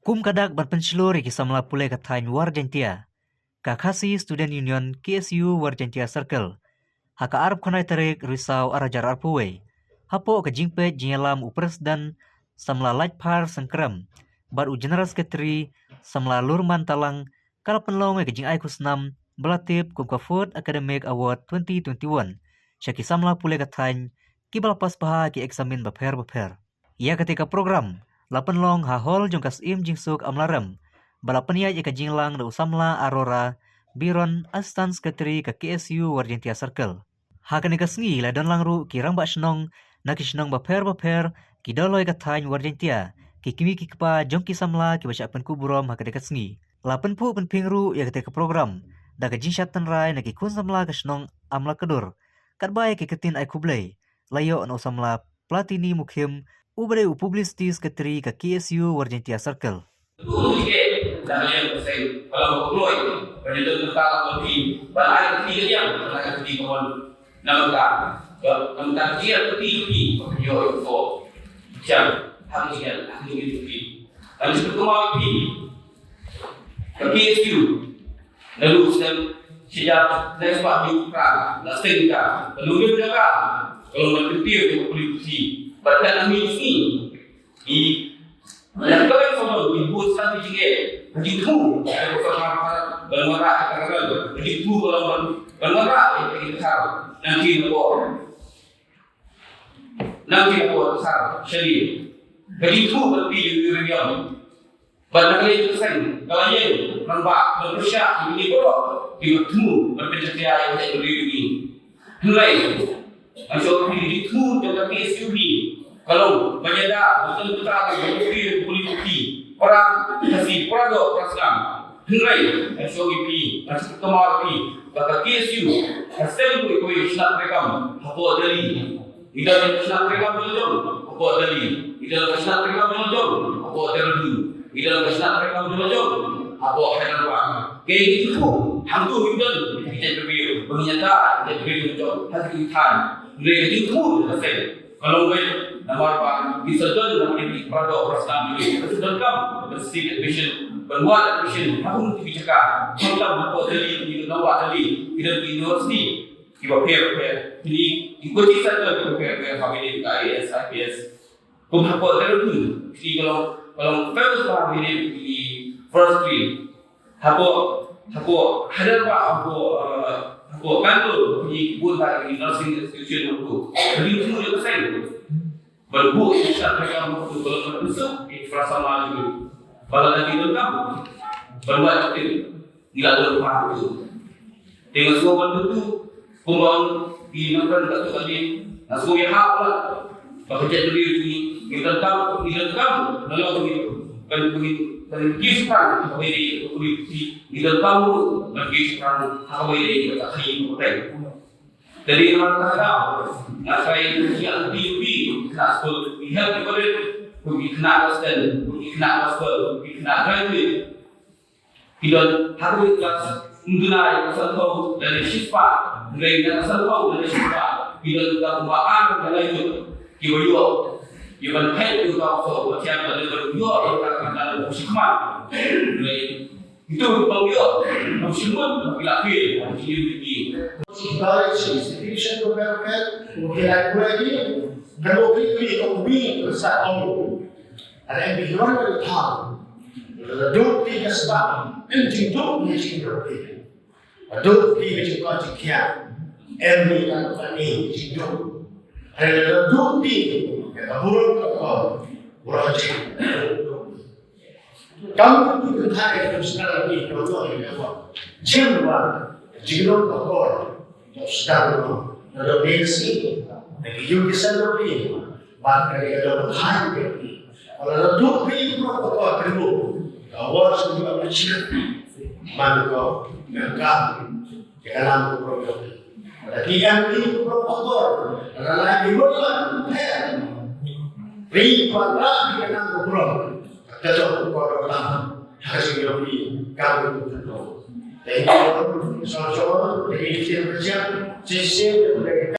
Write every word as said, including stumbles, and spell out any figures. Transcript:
Kum ka dak ban pynshlur ïa ki samla pule ka thaiñ War Jaintia, ka Khasi Student Union K S U War Jaintia Circle, ha ka arphew khyndai tarik Risaw ar hajar arphew wei, hapoh ka jingpeit jingïalam u President samla Laitphar Sengkrem bad u General Secretary samla Lurman Talang, ka la pynlong ïa ka jingai khusnam ba la tip kum ka Fourth Academic Award twenty twenty-one sha ki samla pule ka thaiñ kiba la pass bha ki eksamin bapher bapher. Ïa kata ka program la pynlong ha hall jong ka Syiem Jingsuk Amlarem, ba la pynïaid ïa ka jingïalang da u samla Arora Biron, Assistant Secretary ka K S U War Jaintia Circle. Ha kane ka sngi la don lang ruh ki rangbah shnong na ki shnong bapher bapher, ki dolloi ka thaiñ War Jaintia, ki kmie ki kpa jong ki samla kiba shah pynkup burom ha kane ka sngi. La pynphuh pynphieng ruh ïa kata ka program da ka jingshad tynrai na ki khun samla ka shnong Amlakdur. Katba ïa ki ktien ai khublei la ïoh na u samla Platini Mukhim, uba dei u Publicity Secretary ka K S U War Jaintia Circle. Ka K S U, naduh u snem shi hajar lai spah hynñiew phra, la seng ka, ka nongrim jong ka, ka long ban kyntiew ïa ka pule puthi. Bad ka na miet sngi, i, na ka sawdong, i bun san ki jingeh, ka jingthmu, ka sorkar, ban wanrah ka rang, ka jingthmu ka long ban, ban wanrah ïa ka jingthmu, nangkien na por, nangkien na por, sar, shane, ka jingthmu ban plie ïa u riewïong. Bad na ka liang ka seng, ka la ïeng rangbah ban pyrshah ïa kine baroh kiba thmu ban pynjynjar ïa ka jaitbynriew jong ngi. Hynrei, ngan shu ong ïa phi, ka jingthmu jong ka K S U hi ka long ban ïada, ban sngewthuh, ban pule, ban pule puthi. Para Khasi, para doh, para snam. Hynrei, ngan shu ong ïa phi, ngan shu kynmaw ïa phi ba ka K S U ka seng kawei kawei ka shnat treikam hapoh Delhi. Ngi don ka shnat treikam jong la jong hapoh Delhi. Ngi don ka shnat treikam jong la jong hapoh Dehradun. Ngi don ka shnat treikam jong la jong hapoh Hyderabad. Kaei ka jingthmu? Hangto ngi don ki jaitbynriew ba ngin ïada ki jaitbynriew jong la jong ha ki thaiñ. Hynrei ka jingthmu jong ka seng ka long kawei, namar ba ngi sa don, namar ba ngi para doh para snam, ngi sa donkam ban seek admission, ban wad admission ha kum ki jaka. Khamtam hapoh Delhi, ngi don, ngi don ki university kiba pher pher, kine ki coaching centre kiba pher pher, ha kine ki I A S, I P S. Kum hapoh Dehradun, kine ka long, ka long famous ba ha kine ki first three. Hapoh, hapoh Hyderabad, hapoh, eh, hapoh Bangalore, kine ki bun ba ki nursing institution hapoh. Ka jingthmu jong ka seng ban buh ïa ka shnat treikam hapoh, ka long ban pynsuk ïa ki para samla jong ngi ba lada ki donkam ban wad, ngi la don ha u. Te nga sngewbha ban kyntu, kumba ong ki nongkren katto katne, nga sngewbha ïa hap ba ka jaitbynriew jong ngi, ngi donkam, ngi donkam, ngi donkam ban, ban, ban kiew shaphrang ha kaba ïadei bad ka pule puthi, ngi donkam ruh ban kiew shaphrang ha kaba ïadei bad ka khaii kaba beit. Te dei namar kata ka daw nga trai ban ïathuh ïa phi, ki khynnah skul, ki health department, ki khynnah hostel, ki khynnah gospel, ki khynnah graduate. Ki don ha kawei ka klas, ym duna ïa ka sanphew lane shispah, hynrei na ka sanphew lane shispah ki don tang kumba ar ne lai juk kiba ïoh ïa ban phet ïa uta u soh uba thiang, lane ban ïoh ïa uta ka kyrdan uba shikhmat. Hynrei kito kiba ym ïoh, ym shim mut, ki la fail ha ka jingim jong ki. Ki college, institution, ko ka ka, ko ki la pule ki, ka lo ki ki ko mi ko sa ko. Ada yang bilang dari tahu. Duk di ka sebab, em jingduk ni jingduk ni. Duk di ka jingkot jingkhiah, em ni ka duk ni jingduk. Ada duk di ka burung ka ko, burung jing. Kam tu tu thai ka sdang ni ka duk ni ka ko. Jing wa, jingduk ka ko. Sdang na dok dei ka sngi, na ki ïing ki sem dok dei, bad ka dei ka dok ka thaiñ ka dei. Wala na dok dei ka dok ka dok ka dok, ka war sdang ka dok ka chik, man ka dok ka dok ka nam ka dok ka dok. Wala ki em dei ka dok ka dok, wala lai ki dok ka dok. Ri pa ra ki ka nam ka dok. Ka dok ka dok ka dok. Thank you.